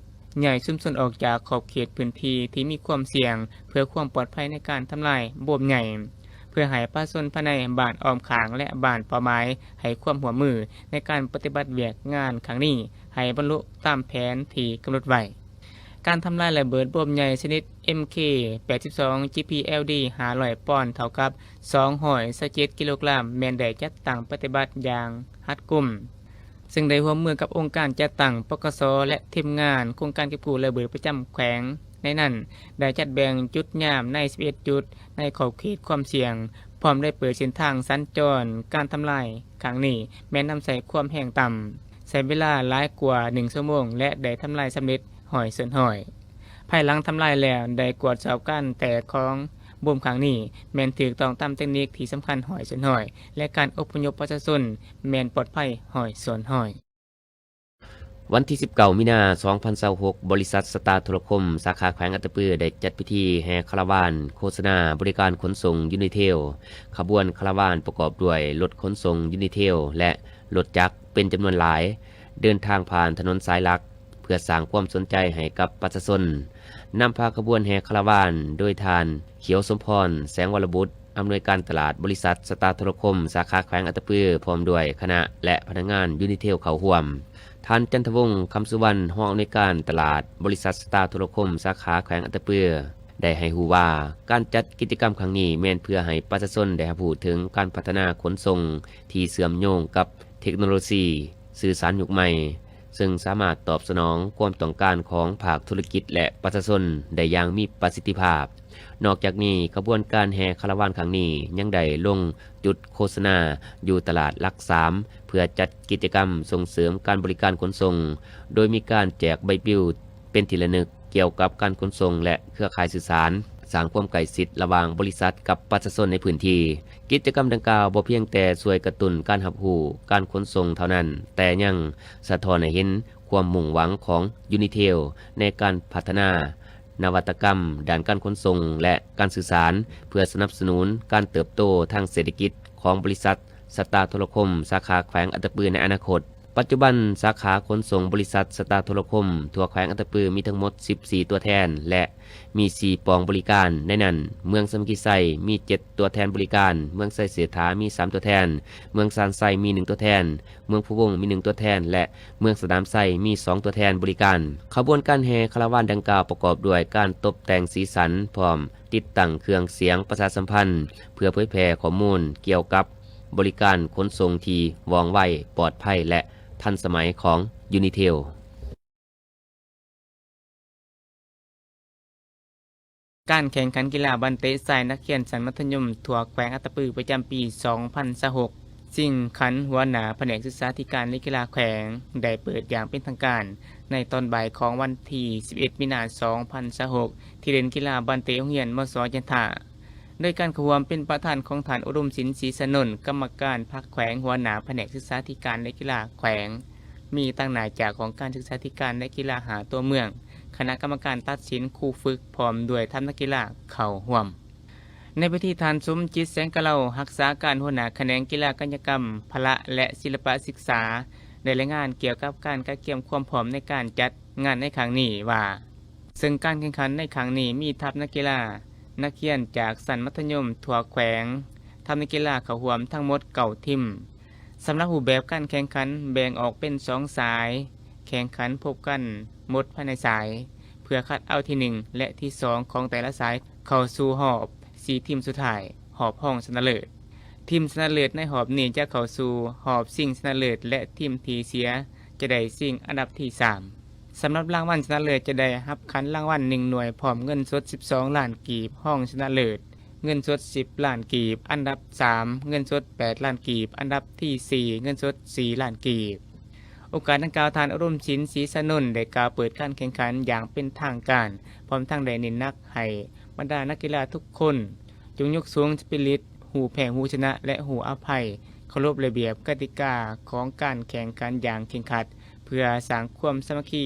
ຍ້າຍຊຸມຊົນອອກຈາກຂອບເຂດພື້ນທີ່ທີ່ມີຄວາມສ່ຽງ ເພື່ອຄວາມປອດໄພໃນການທຳລາຍໂບມໃຫຍ່, ເພື່ອໃຫ້ປະຊາຊົນພາຍໃນບ້ານອ້ອມຂ້າງ ແລະ ບ້ານເປົ້າໝາຍໃຫ້ຄວາມຮ່ວມມືໃນການປະຕິບັດວຽກງານຄັ້ງນີ້ໃຫ້ບັນລຸຕາມແຜນທີ່ກຳນົດໄວ້. ການທຳລາຍລະເບີດໂບມໃຫຍ່ຊະນິດ ເອັມເຄ ແປດສິບສອງ ຈີພີແອລດີ ຫ້າຮ້ອຍປອນ ເທົ່າກັບ ສອງຮ້ອຍຊາວເຈັດກິໂລກຣາມ ແມ່ນໄດ້ຈັດຕັ້ງປະຕິບັດຢ່າງຮັດກຸມ, ເຊິ່ງໄດ້ຮ່ວມມືກັບອົງການຈັດຕັ້ງ ປກສ ແລະ ທີມງານໂຄງການເກັບກູ້ລະເບີດປະຈຳແຂວງ. ໃນນັ້ນໄດ້ຈັດແບ່ງຈຸດຍາມໃນສິບເອັດຈຸດ ໃນຂອບເຂດຄວາມສ່ຽງ, ພ້ອມໄດ້ເປີດເສັ້ນທາງສັນຈອນ. ການທຳລາຍຄັ້ງນີ້ແມ່ນນຳໃຊ້ຄວາມແຮງຕ່ຳ, ໃຊ້ເວລາຫຼາຍກວ່າໜຶ່ງຊົ່ວໂມງ ແລະ ໄດ້ທຳລາຍສຳເລັດຮ້ອຍສ່ວນຮ້ອຍ. ພາຍຫຼັງທຳລາຍແລ້ວ ໄດ້ກວດສອບການແຕກຂອງໂບມຄັ້ງນີ້ ແມ່ນຖືກຕ້ອງຕາມເຕັກນິກທີ່ສຳຄັນຮ້ອຍສ່ວນຮ້ອຍ ແລະ ການອົບພະຍົບປະຊາຊົນແມ່ນປອດໄພຮ້ອຍສ່ວນຮ້ອຍ. ວັນທີສິບເກົ້າ ມີນາ ສອງພັນຊາວຫົກ, ບໍລິສັດສະຕາໂທລະຄົມ ສາຂາແຂວງອັດຕະປື ໄດ້ຈັດພິທີແຫ່ຄາລາວານໂຄສະນາບໍລິການຂົນສົ່ງຢູນິເທວ. ຂະບວນຄາລາວານປະກອບດ້ວຍລົດຂົນສົ່ງຢູນິເທວ ແລະ ລົດຈັກເປັນຈຳນວນຫຼາຍ, ເດີນທາງຜ່ານຖະໜົນສາຍຫຼັກ ເພື່ອສ້າງຄວາມສົນໃຈໃຫ້ກັບປະຊາຊົນ. ນຳພາຂະບວນແຫ່ຄາລາວານໂດຍທ່ານ ຂຽວສົມພອນ ແສງວໍລະບຸດ, ອຳນວຍການຕະຫຼາດບໍລິສັດສະຕາໂທລະຄົມ ສາຂາແຂວງອັດຕະປື ພ້ອມດ້ວຍຄະນະ ແລະ ພະນັກງານຢູນິເທວເຂົ້າຮ່ວມ. ທ່ານ ຈັນທະວົງ ຄຳສຸວັນ, ຮອງອຳນວຍການຕະຫຼາດບໍລິສັດສະຕາໂທລະຄົມ ສາຂາແຂວງອັດຕະປື ໄດ້ໃຫ້ຮູ້ວ່າ ການຈັດກິດຈະກຳຄັ້ງນີ້ແມ່ນເພື່ອໃຫ້ປະຊາຊົນໄດ້ຮັບຮູ້ເຖິງການພັດທະນາຂົນສົ່ງທີ່ເຊື່ອມໂຍງກັບເທັກໂນໂລຊີສື່ສານຍຸກໃໝ່, ເຊິ່ງສາມາດຕອບສະໜອງຄວາມຕ້ອງການຂອງພາກທຸລະກິດ ແລະ ປະຊາຊົນໄດ້ຢ່າງມີປະສິດທິພາບ. ນອກຈາກນີ້, ຂະບວນການແຫ່ຄາລາວານຄັ້ງນີ້ຍັງໄດ້ລົງຈຸດໂຄສະນາຢູ່ຕະຫຼາດຫຼັກສາມ ເພື່ອຈັດກິດຈະກຳສົ່ງເສີມການບໍລິການຂົນສົ່ງ, ໂດຍມີການແຈກໃບປິວເປັນທີ່ລະນຶກກ່ຽວກັບການຂົນສົ່ງ ແລະ ເຄືອຂ່າຍສື່ສານ, ສ້າງຄວາມໃກ້ຊິດລະຫວ່າງບໍລິສັດກັບປະຊາຊົນໃນພື້ນທີ່. ກິດຈະກຳດັ່ງກ່າວບໍ່ພຽງແຕ່ຊ່ວຍກະຕຸ້ນການຮັບຮູ້ການຂົນສົ່ງເທົ່ານັ້ນ, ແຕ່ຍັງສະທ້ອນໃຫ້ເຫັນຄວາມມຸ່ງຫວັງຂອງຢູນິເທວໃນການພັດທະນາ ນະວັດຕະກຳດ້ານການຂົນສົ່ງ ແລະ ການສື່ສານ ເພື່ອສະໜັບສະໜູນການເຕີບໂຕທາງເສດຖະກິດຂອງບໍລິສັດສະຕາໂທລະຄົມ ສາຂາແຂວງອັດຕະປືໃນອະນາຄົດ. ປັດຈຸບັນ, ສາຂາຂົນສົ່ງບໍລິສັດສະຕາໂທລະຄົມທົ່ວແຂວງອັດຕະປືມີທັງໝົດສິບສີ່ຕົວແທນ ແລະ ມີສີ່ປອງບໍລິການ, ໃນນັ້ນ ເມືອງສາມັກຄີໄຊມີເຈັດຕົວແທນບໍລິການ, ເມືອງໄຊເສດຖາມີສາມຕົວແທນ, ເມືອງຊານໄຊມີໜຶ່ງຕົວແທນ, ເມືອງພູວົງມີໜຶ່ງຕົວແທນ ແລະ ເມືອງສະໜາມໄຊມີສອງຕົວແທນບໍລິການ. ຂະບວນການແຫ່ຄາລາວານດັ່ງກ່າວປະກອບດ້ວຍການຕົບແຕ່ງສີສັນ ພ້ອມຕິດຕັ້ງເຄື່ອງສຽງປະຊາສຳພັນ ເພື່ອເຜີຍແຜ່ຂໍ້ມູນກ່ຽວກັບບໍລິການຂົນສົ່ງທີ່ວ່ອງໄວ, ປອດໄພ ແລະ ທັນສະໄໝຂອງຢູນິເທວ. ການແຂ່ງຂັນກິລາບານເຕະຊາຍນັກຮຽນຊັ້ນມັດທະຍົມທົ່ວແຂວງອັດຕະປືປະຈຳປີສອງພັນຊາວຫົກ ຊິງຂັນຫົວໜ້າພະແນກສຶກສາທິການ ແລະ ກິລາແຂວງ ໄດ້ເປີດຢ່າງເປັນທາງການໃນຕອນບ່າຍຂອງວັນທີສິບເອັດ ມີນາ ສອງພັນຊາວຫົກ ທີ່ເຫຼັ້ນກິລາບານເຕະໂຮງຮຽນ ມສ ຈັນທາ. ໂດຍການເຂົ້າຮ່ວມເປັນປະທານຂອງທ່ານ ອຸດົມສິນ ສີສະໜົນ ກຳມະການພັກແຂວງ, ຫົວໜ້າພະແນກສຶກສາທິການ ແລະ ກິລາແຂວງ, ມີຕາງໜ້າຈາກຫ້ອງການສຶກສາທິການ ແລະ ກິລາຫ້າຕົວເມືອງ, ຄະນະກຳມະການຕັດສິນ, ຄູຝຶກ ພ້ອມດ້ວຍທັບນັກກິລາເຂົ້າຮ່ວມ. ໃນພິທີ ທ່ານ ສົມຈິດ ແສງກະເລົາ, ຮັກສາການຫົວໜ້າຂະແໜງກິລາກາຍະກຳພະລະ ແລະ ສິລະປະສຶກສາ ໄດ້ລາຍງານກ່ຽວກັບການກະກຽມຄວາມພ້ອມໃນການຈັດງານໃນຄັ້ງນີ້ວ່າ, ເຊິ່ງການແຂ່ງຂັນໃນຄັ້ງນີ້ມີທັບນັກກິລາ, ນັກຮຽນຈາກຊັ້ນມັດທະຍົມທົ່ວແຂວງ, ທັບນັກກິລາເຂົ້າຮ່ວມທັງໝົດເກົ້າທີມ. ສຳລັບຮູບແບບການແຂ່ງຂັນແບ່ງອອກເປັນສອງສາຍ, ແຂ່ງຂັນພົບກັນໝົດພາຍໃນສາຍ ເພື່ອຄັດເອົາທີໜຶ່ງ ແລະ ທີສອງຂອງແຕ່ລະສາຍເຂົ້າສູ່ຮອບສີ່ທີມສຸດທ້າຍ, ຮອບຮອງຊະນະເລີດ. ທີມຊະນະເລີດໃນຮອບນີ້ຈະເຂົ້າສູ່ຮອບຊິງຊະນະເລີດ ແລະ ທີມທີ່ເສຍຈະໄດ້ຊິງອັນດັບທີສາມ. ສຳລັບລາງວັນຊະນະເລີດຈະໄດ້ຮັບຂັນລາງວັນໜຶ່ງໜ່ວຍ ພ້ອມເງິນສົດສິບສອງລ້ານກີບ, ຮອງຊະນະເລີດເງິນສົດສິບລ້ານກີບ, ອັນດັບສາມເງິນສົດແປດລ້ານກີບ, ອັນດັບທີສີ່ເງິນສົດສີ່ລ້ານກີບ. ໂອກາດດັ່ງກ່າວ, ທ່ານ ອຸດົມສິນ ສີສະໜົນ ໄດ້ກ່າວເປີດການແຂ່ງຂັນຢ່າງເປັນທາງການ, ພ້ອມທັງໄດ້ເນັ້ນໜັກໃຫ້ບັນດານັກກິລາທຸກຄົນ ຈົ່ງຍົກສູງສະປີລິດ ຮູ້ແພ້ ຮູ້ຊະນະ ແລະ ຮູ້ອະໄພ, ເຄົາລົບລະບຽບກະຕິກາຂອງການແຂ່ງຂັນຢ່າງເຄັ່ງຄັດ ເພື່ອສ້າງຄວາມສາມັກຄີ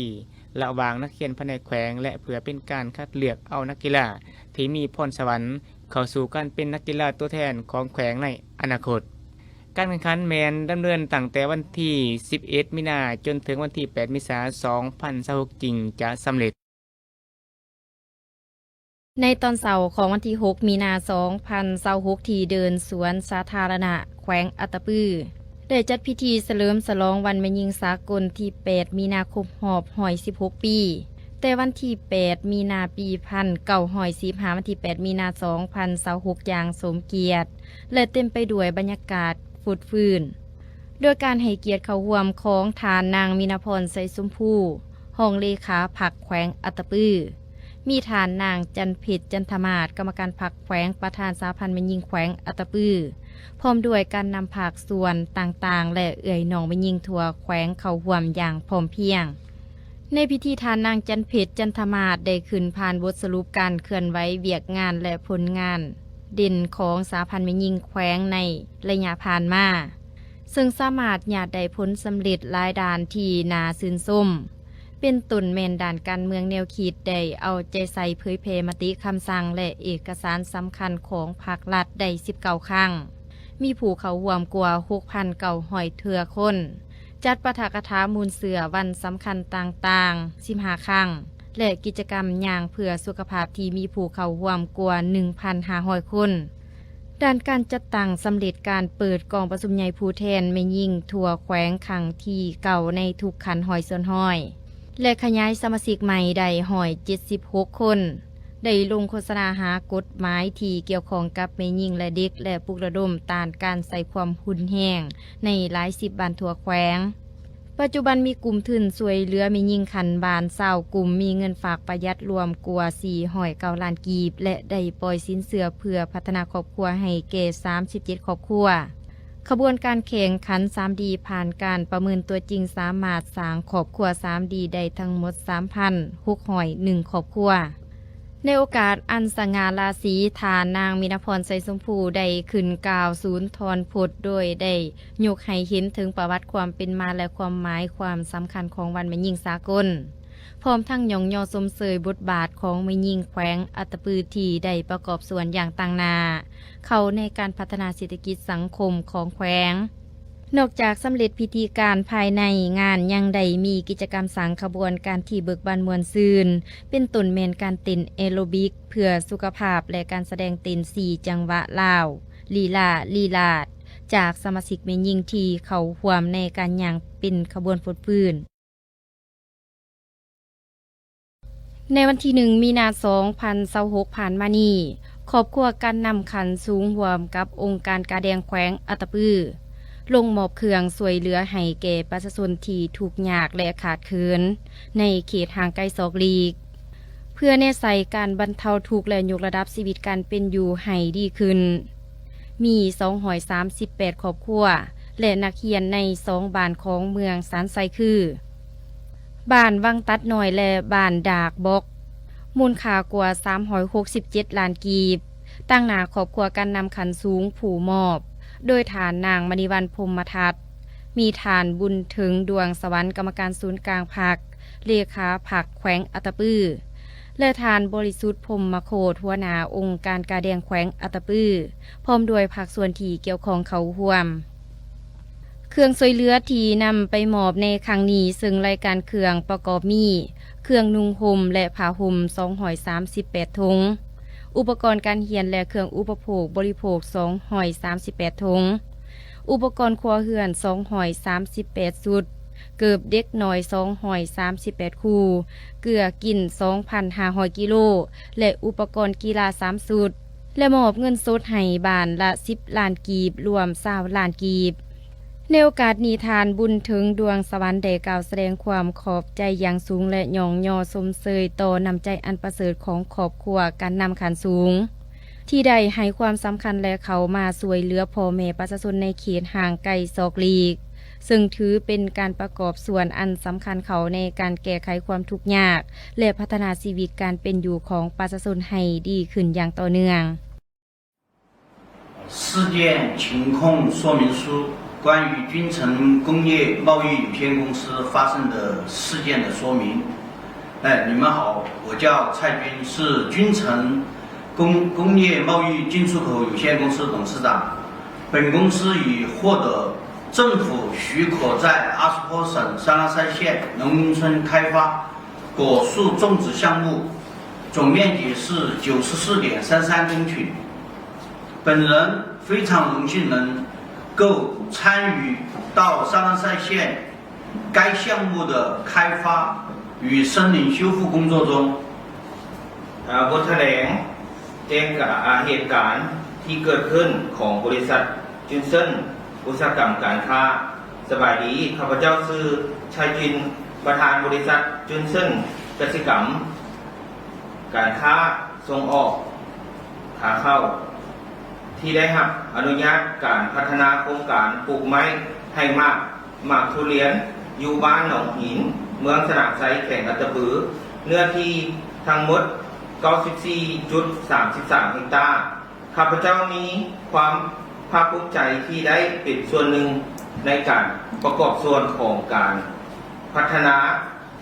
ລະຫວ່າງນັກຮຽນພາຍໃນແຂວງ ແລະ ເພື່ອເປັນການຄັດເລືອກເອົານັກກິລາທີ່ມີພອນສະຫວັນເຂົ້າສູ່ການເປັນນັກກິລາຕົວແທນຂອງແຂວງໃນອະນາຄົດ. ການແຂ່ງຂັນແມ່ນດຳເນີນຕັ້ງແຕ່ວັນທີສິບເອັດ ມີນາ ຈົນເຖິງວັນທີແປດ ເມສາ ສອງພັນຊາວຫົກ ຈຶ່ງຈະສຳເລັດ. ໃນຕອນເຊົ້າຂອງວັນທີຫົກ ມີນາ ສອງພັນຊາວຫົກ ທີ່ເດີ່ນສວນສາທາລະນະແຂວງອັດຕະປື ໄດ້ຈັດພິທີສະເຫຼີມສະຫຼອງວັນແມ່ຍິງສາກົນທີແປດ ມີນາ ຄົບຮອບຮ້ອຍສິບຫົກປີ. ຕ່ວັນທີແປດ ມີນາ ປີພັນເກົ້າຮ້ອຍສີ່ສິບຫ້າ ຫາວັນທີແປດ ມີນາ ສອງພັນຊາວຫົກ ຢ່າງສົມກຽດ ແລະ ເຕັມໄປດ້ວຍບັນຍາກາດຟົດຟື້ນ ໂດຍການໃຫ້ກຽດເຂົ້າຮ່ວມຂອງທ່ານນາງ ມິນາພອນ ໄຊສົມພູ ຮອງເລຂາພັກແຂວງອັດຕະປື, ມີທ່ານນາງ ຈັນເພັດ ຈັນທະມາດ ກຳມະການພັກແຂວງ ປະທານສະຫະພັນແມ່ຍິງແຂວງອັດຕະປື ພ້ອມດ້ວຍການນຳພາກສ່ວນຕ່າງໆ ແລະ ເອື້ອຍນ້ອງແມ່ຍິງທົ່ວແຂວງເຂົ້າຮ່ວມຢ່າງພ້ອມພຽງ. ໃນພິທີ ທ່ານນາງ ຈັນເພັດ ຈັນທະມາດ ໄດ້ຂຶ້ນຜ່ານບົດສະຫຼຸບການເຄື່ອນໄຫວວຽກງານ ແລະ ຜົນງານເດັ່ນຂອງສະຫະພັນແມ່ຍິງແຂວງໃນໄລຍະຜ່ານມາ, ເຊິ່ງສາມາດຍາດໄດ້ຜົນສຳເລັດຫຼາຍດ້ານທີ່ໜ້າຊື່ນຊົມ, ເປັນຕົ້ນແມ່ນດ້ານການເມືອງແນວຄິດ ໄດ້ເອົາໃຈໃສ່ເຜີຍແຜ່ມະຕິຄຳສັ່ງ ແລະ ເອກະສານສຳຄັນຂອງພັກລັດໄດ້ສິບເກົ້າຄັ້ງ, ມີຜູ້ເຂົ້າຮ່ວມກວ່າຫົກພັນເກົ້າຮ້ອຍເທື່ອຄົນ, ຈັດປາຖະກະຖາມູນເຊື້ອວັນສຳຄັນຕ່າງໆສິບຫ້າຄັ້ງ ແລະ ກິດຈະກຳຍ່າງເພື່ອສຸຂະພາບທີ່ມີຜູ້ເຂົ້າຮ່ວມກວ່າໜຶ່ງພັນຫ້າຮ້ອຍຄົນ. ດ້ານການຈັດຕັ້ງສຳເລັດການເປີດກອງປະຊຸມໃຫຍ່ຜູ້ແທນແມ່ຍິງທົ່ວແຂວງຄັ້ງທີເກົ້າ ໃນທຸກຂັ້ນຮ້ອຍສ່ວນຮ້ອຍ ແລະ ຂະຫຍາຍສະມາຊິກໃໝ່ໄດ້ຮ້ອຍເຈັດສິບຫົກຄົນ, ໄດ້ລົງໂຄສະນາຫາກົດໝາຍທີ່ກ່ຽວຂ້ອງກັບແມ່ຍິງ ແລະ ເດັກ ແລະ ປຸກລະດົມຕ້ານການໃຊ້ຄວາມຮຸນແຮງໃນຫຼາຍສິບບ້ານທົ່ວແຂວງ. ປັດຈຸບັນມີກຸ່ມທຶນຊ່ວຍເຫຼືອແມ່ຍິງຂັ້ນບ້ານຊາວກຸ່ມ, ມີເງິນຝາກປະຢັດລວມກວ່າສີ່ຮ້ອຍເກົ້າລ້ານກີບ ແລະ ໄດ້ປ່ອຍສິນເຊື່ອເພື່ອພັດທະນາຄອບຄົວໃຫ້ແກ່ສາມສິບເຈັດຄອບຄົວ. ຂະບວນການແຂ່ງຂັນ ສາມດີ ຜ່ານການປະເມີນຕົວຈິງ ສາມາດສ້າງຄອບຄົວ ສາມດີ ໄດ້ທັງໝົດ ສາມພັນຫົກຮ້ອຍໜຶ່ງຄອບຄົວ. ໃນໂອກາດອັນສະຫງ່າລາສີ, ທ່ານນາງ ມິນາພອນ ໄຊສົມພູ ໄດ້ຂຶ້ນກ່າວສູນທອນພົດ ໂດຍໄດ້ຍົກໃຫ້ເຫັນເຖິງປະຫວັດຄວາມເປັນມາ ແລະ ຄວາມໝາຍຄວາມສຳຄັນຂອງວັນແມ່ຍິງສາກົນ, ພ້ອມທັງຍ້ອງຍໍຊົມເຊີຍບົດບາດຂອງແມ່ຍິງແຂວງອັດຕະປື ທີ່ໄດ້ປະກອບສ່ວນຢ່າງຕັ້ງໜ້າເຂົ້າໃນການພັດທະນາເສດຖະກິດສັງຄົມຂອງແຂວງ. ນອກຈາກສຳເລັດພິທີການ, ພາຍໃນງານຍັງໄດ້ມີກິດຈະກຳສ້າງຂະບວນການທີ່ເບີກບານມ່ວນຊື່ນ, ເປັນຕົ້ນແມ່ນການເຕັ້ນແອໂຣບິກເພື່ອສຸຂະພາບ ແລະ ການສະແດງເຕັ້ນສີ່ຈັງຫວະລາວ ລີລາ ລີລາດ ຈາກສະມາຊິກແມ່ຍິງທີ່ເຂົ້າຮ່ວມໃນການຍ່າງເປັນຂະບວນຟົດຟື້ນ. ໃນວັນທີໜຶ່ງ ມີນາ ສອງພັນຊາວຫົກ ຜ່ານມານີ້, ຄອບຄົວການນຳຂັ້ນສູງຮ່ວມກັບອົງການກາແດງແຂວງອັດຕະປື ລົງມອບເຄື່ອງຊ່ວຍເຫຼືອໃຫ້ແກ່ປະຊາຊົນທີ່ທຸກຍາກ ແລະ ຂາດເຂີນໃນເຂດຫ່າງໄກສອກຫຼີກ, ເພື່ອແນໃສ່ການບັນເທົາທຸກ ແລະ ຍົກລະດັບຊີວິດການເປັນຢູ່ໃຫ້ດີຂຶ້ນ. ມີສອງຮ້ອຍສາມສິບແປດຄອບຄົວ ແລະ ນັກຮຽນໃນສອງບ້ານຂອງເມືອງສານໄຊ ຄື ບ້ານວັງຕັດນ້ອຍ ແລະ ບ້ານດາກບອກ, ມູນຄ່າກວ່າສາມຮ້ອຍຫົກສິບເຈັດລ້ານກີບ, ຕາງໜ້າຄອບຄົວການນຳຂັ້ນສູງຜູ້ມອບ ໂດຍທ່ານນາງ ມະນີວັນ ພົມມະທັດ, ມີທ່ານ ບຸນເຖິງ ດວງສະຫວັນ ກຳມະການສູນກາງພັກ, ເລຂາພັກແຂວງອັດຕະປື ແລະ ທ່ານ ບໍລິສຸດ ພົມມະໂຄດ ຫົວໜ້າອົງການກາແດງແຂວງອັດຕະປື ພ້ອມດ້ວຍພາກສ່ວນທີ່ກ່ຽວຂ້ອງເຂົ້າຮ່ວມ. ເຄື່ອງຊ່ວຍເຫຼືອທີ່ນຳໄປມອບໃນຄັ້ງນີ້ ເຊິ່ງລາຍການເຄື່ອງປະກອບມີ ເຄື່ອງນຸ່ງຫົ່ມ ແລະ ຜ້າຫົ່ມ ສອງຮ້ອຍສາມສິບແປດຖົງ, ອຸປະກອນການຮຽນ ແລະ ເຄື່ອງອຸປະໂພກບໍລິໂພກ ສອງຮ້ອຍສາມສິບແປດຖົງ, ອຸປະກອນຄົວເຮືອນ ສອງຮ້ອຍສາມສິບແປດຊຸດ, ເກີບເດັກນ້ອຍ ສອງຮ້ອຍສາມສິບແປດຄູ່, ເກືອກິນ ສອງພັນຫ້າຮ້ອຍກິໂລ ແລະ ອຸປະກອນກິລາ ສາມຊຸດ ແລະ ມອບເງິນສົດໃຫ້ບ້ານລະສິບລ້ານກີບ, ລວມຊາວລ້ານກີບ. ໃນໂອກາດນີ້, ທ່ານ ບຸນເຖິງ ດວງສະຫວັນ ໄດ້ກ່າວສະແດງຄວາມຂອບໃຈຢ່າງສູງ ແລະ ຍ້ອງຍໍຊົມເຊີຍຕໍ່ນ້ຳໃຈອັນປະເສີດຂອງຄອບຄົວການນຳຂັ້ນສູງ ທີ່ໄດ້ໃຫ້ຄວາມສຳຄັນ ແລະ ເຂົ້າມາຊ່ວຍເຫຼືອພໍ່ແມ່ປະຊາຊົນໃນເຂດຫ່າງໄກສອກຫຼີກ, ເຊິ່ງຖືເປັນການປະກອບສ່ວນອັນສຳຄັນເຂົ້າໃນການແກ້ໄຂຄວາມທຸກຍາກ ແລະ ພັດທະນາຊີວິດການເປັນຢູ່ຂອງປະຊາຊົນໃຫ້ດີຂຶ້ນຢ່າງຕໍ່ເນື່ອງ. 事件情况说明书，关于君诚工业贸易有限公司发生的事件的说明。哎，你们好，我叫蔡军，是君诚工，工业贸易进出口有限公司董事长。本公司已获得政府许可在阿斯颇省三郎赛县农村开发果树种植项目，总面积是九十四点三三公顷。本人非常荣幸能够参与到三郎赛县 该项目的开发与森林修复工作中。 ອ່າ ບົດຖະແຫຼງແຈ້ງການ ອ່າ ເຫດການທີ່ເກີດຂຶ້ນຂອງບໍລິສັດ ຈູນເຊິນ ອຸດສາຫະກຳການຄ້າ. ສະບາຍດີ, ຂ້າພະເຈົ້າຊື່ ຊາຍຈິນ ປະທານບໍລິສັດ ຈູນເຊິນ ກະສິກຳການຄ້າສົ່ງອອກຂາເຂົ້າ ທີ່ໄດ້ຮັບອະນຸຍາດການພັດທະນາໂຄງການປູກໄມ້ໃຫ້ໝາກ ໝາກທຸລຽນ ຢູ່ບ້ານໜອງຫີນ ເມືອງສະໜາມໄຊ ແຂວງອັດຕະປື, ເນື້ອທີ່ທັງໝົດ ເກົ້າສິບສີ່ຈຸດສາມສິບສາມ ເຮັກຕາ. ຂ້າພະເຈົ້າມີຄວາມພາກພູມໃຈທີ່ໄດ້ເປັນສ່ວນໜຶ່ງໃນການປະກອບສ່ວນຂອງການພັດທະນາ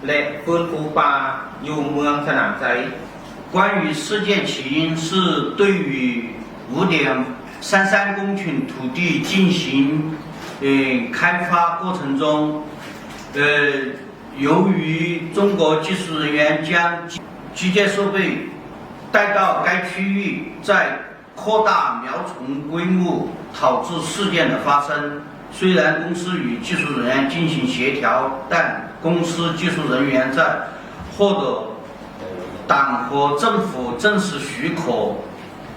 ແລະ ຟື້ນຟູປ່າຢູ່ເມືອງສະໜາມໄຊ. 关于事件起因，是对于五点三三公顷土地进行，呃，开发过程中，呃，由于中国技术人员将机械设备带到该区域，在 扩大苗虫规模，导致事件的发生。虽然公司与技术人员进行协调，但公司技术人员在获得党和政府正式许可，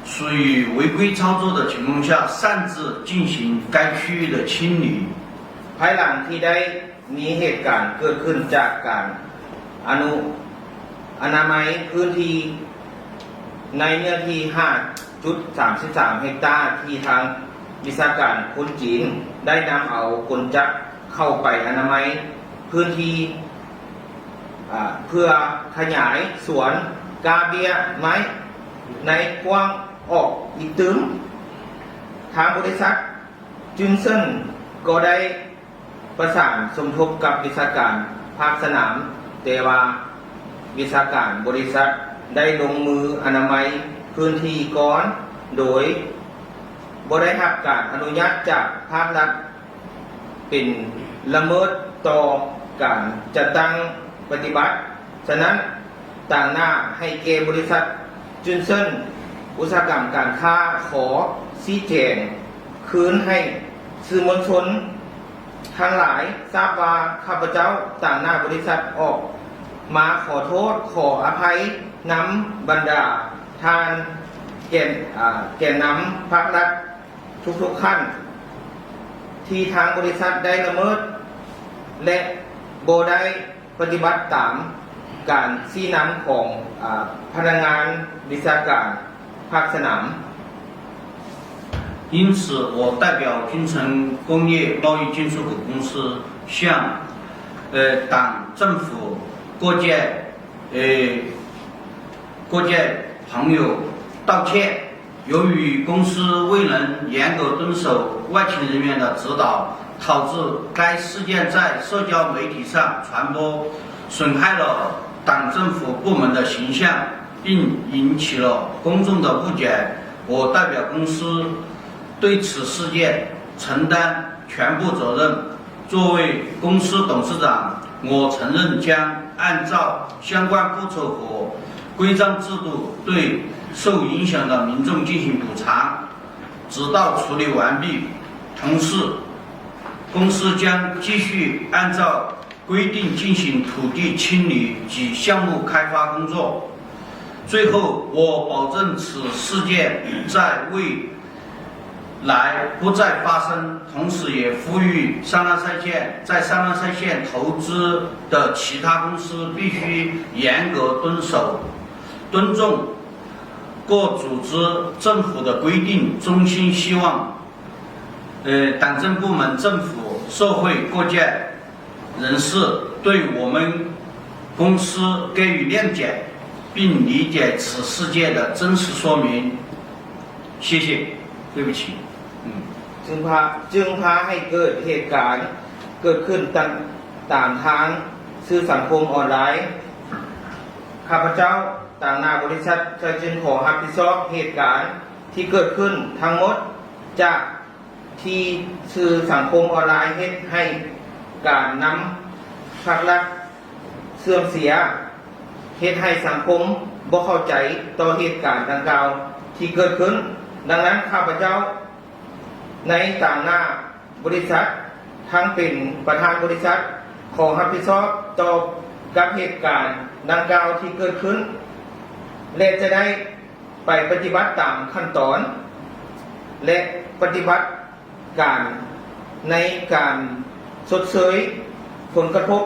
属于违规操作的情况下，擅自进行该区域的清理。 ພາຍຫຼັງທີ່ໄດ້ ມີເຫດການເກີດຂຶ້ນຈາກການອະນຸ ອະນາໄມພື້ນທີ່ໃນເນື້ອທີ່ ຫ້າຈຸດສາມສິບສາມ ເຮັກຕາ ທີ່ທາງວິຊາການຄົນຈີນໄດ້ນຳເອົາກົນຈັກເຂົ້າໄປອະນາໄມພື້ນທີ່ ອາ ເພື່ອຂະຫຍາຍສວນກ້າເບ້ຍໄມ້ໃນກວ້າງອອກອີກຕື່ມ. ທາງບໍລິສັດ ຈູນເຊິນ ກໍໄດ້ ປະສານສົມທົບກັບວິຊາການພາກສະໜາມ, ແຕ່ວ່າວິຊາການບໍລິສັດໄດ້ລົງມືອະນາໄມພື້ນທີ່ກ່ອນ ໂດຍບໍ່ໄດ້ຮັບການອະນຸຍາດຈາກພາກລັດ, ເປັນລະເມີດຕໍ່ການຈັດຕັ້ງປະຕິບັດ. ສະນັ້ນ, ຕາງໜ້າໃຫ້ແກ່ບໍລິສັດ ຈູນເຊິນ ອຸດສາຫະກຳການຄ້າ ຂໍຊີ້ແຈງຄືນໃຫ້ສື່ມວນຊົນທັງຫຼາຍຊາບວ່າ ຂ້າພະເຈົ້າຕາງໜ້າບໍລິສັດອອກມາຂໍໂທດຂໍອະໄພນຳບັນດາທ່ານແກ່ນ, ອາ, ແກ່ນນຳພາກລັດທຸກໆທ່ານ ທີ່ທາງບໍລິສັດໄດ້ລະເມີດ ແລະ ບໍ່ໄດ້ ປະຕິບັດຕາມການຊີ້ນຳຂອງ, ອາ, ພະນັກງານວິຊາການພາກສະໜາມ. 因此，我代表金城工业贸易进出口公司向，呃，党政府各界，呃，各界朋友道歉。 由于公司未能严格遵守外勤人员的指导，导致该事件在社交媒体上传播，损害了党政府部门的形象，并引起了公众的误解。我代表公司对此事件承担全部责任。 作为公司董事长，我承认将按照相关步骤和规章制度对受影响的民众进行补偿，直到处理完毕。同时，公司将继续按照规定进行土地清理及项目开发工作。最后，我保证此事件在未 来不再发生，同时也呼吁三郎赛县，在三郎赛县投资的其他公司必须严格遵守，尊重各组织政府的规定。衷心希望，呃，党政部门、政府、社会各界 人士对我们公司给予谅解，并理解此事件的真实说明。谢谢。对不起。嗯。 ຈຶ່ງພາ, ຈຶ່ງພາໃຫ້ເກີດເຫດການເກີດຂຶ້ນຕາມ, ຕາມທາງສື່ສັງຄົມອອນລາຍ. ຂ້າພະເຈົ້າຕາງໜ້າບໍລິສັດ ຈະຈຶ່ງຂໍຮັບຜິດຊອບເຫດການທີ່ເກີດຂຶ້ນທັງໝົດຈາກ ທີ່ສື່ສັງຄົມອອນລາຍເຮັດໃຫ້ການນຳພາກລັດເສື່ອມເສຍ, ເຮັດໃຫ້ສັງຄົມບໍ່ເຂົ້າໃຈຕໍ່ເຫດການດັ່ງກ່າວທີ່ເກີດຂຶ້ນ. ດັ່ງນັ້ນ, ຂ້າພະເຈົ້າໃນຕາງໜ້າບໍລິສັດ, ທັງເປັນປະທານບໍລິສັດ, ຂໍຮັບຜິດຊອບຕໍ່ ກັບເຫດການດັ່ງກ່າວທີ່ເກີດຂຶ້ນ ແລະ ຈະໄດ້ໄປປະຕິບັດຕາມຂັ້ນຕອນ ແລະ ປະຕິບັດການໃນການຊົດເຊີຍຜົນກະທົບ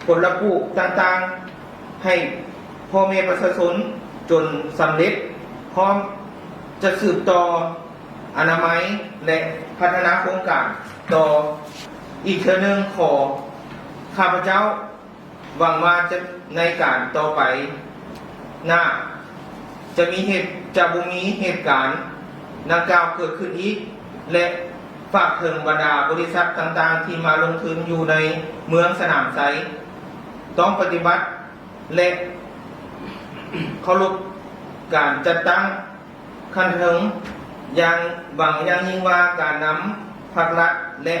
ຜົນລະປູກຕ່າງໆ ໃຫ້ພໍ່ແມ່ປະຊາຊົນຈົນສຳເລັດ, ພ້ອມຈະສືບຕໍ່ອະນາໄມ ແລະ ພັດທະນາໂຄງການຕໍ່. ອີກເທື່ອໜຶ່ງ ຂໍ ຂ້າພະເຈົ້າຫວັງວ່າຈະ ໃນການຕໍ່ໄປໜ້າ ຈະມີເຫດ ຈະບໍ່ມີເຫດການດັ່ງກ່າວເກີດຂຶ້ນອີກ ແລະ ຝາກເຖິງບັນດາບໍລິສັດຕ່າງໆ ທີ່ມາລົງທຶນຢູ່ໃນເມືອງສະໜາມໄຊ ຕ້ອງປະຕິບັດ ແລະ ເຄົາລົບການຈັດຕັ້ງຂັ້ນເທິງ ຢ່າງ ຫວັງຢ່າງຍິ່ງວ່າການນຳພັກລັດ ແລະ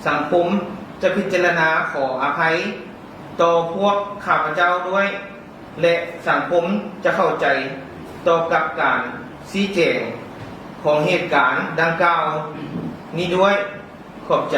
ສັງຄົມຈະພິຈາລະນາຂໍອະໄພຕໍ່ພວກຂ້າພະເຈົ້າດ້ວຍ ແລະ ສັງຄົມຈະເຂົ້າໃຈຕໍ່ກັບການຊີ້ແຈງຂອງເຫດການດັ່ງກ່າວນີ້ດ້ວຍ. ຂອບໃຈ.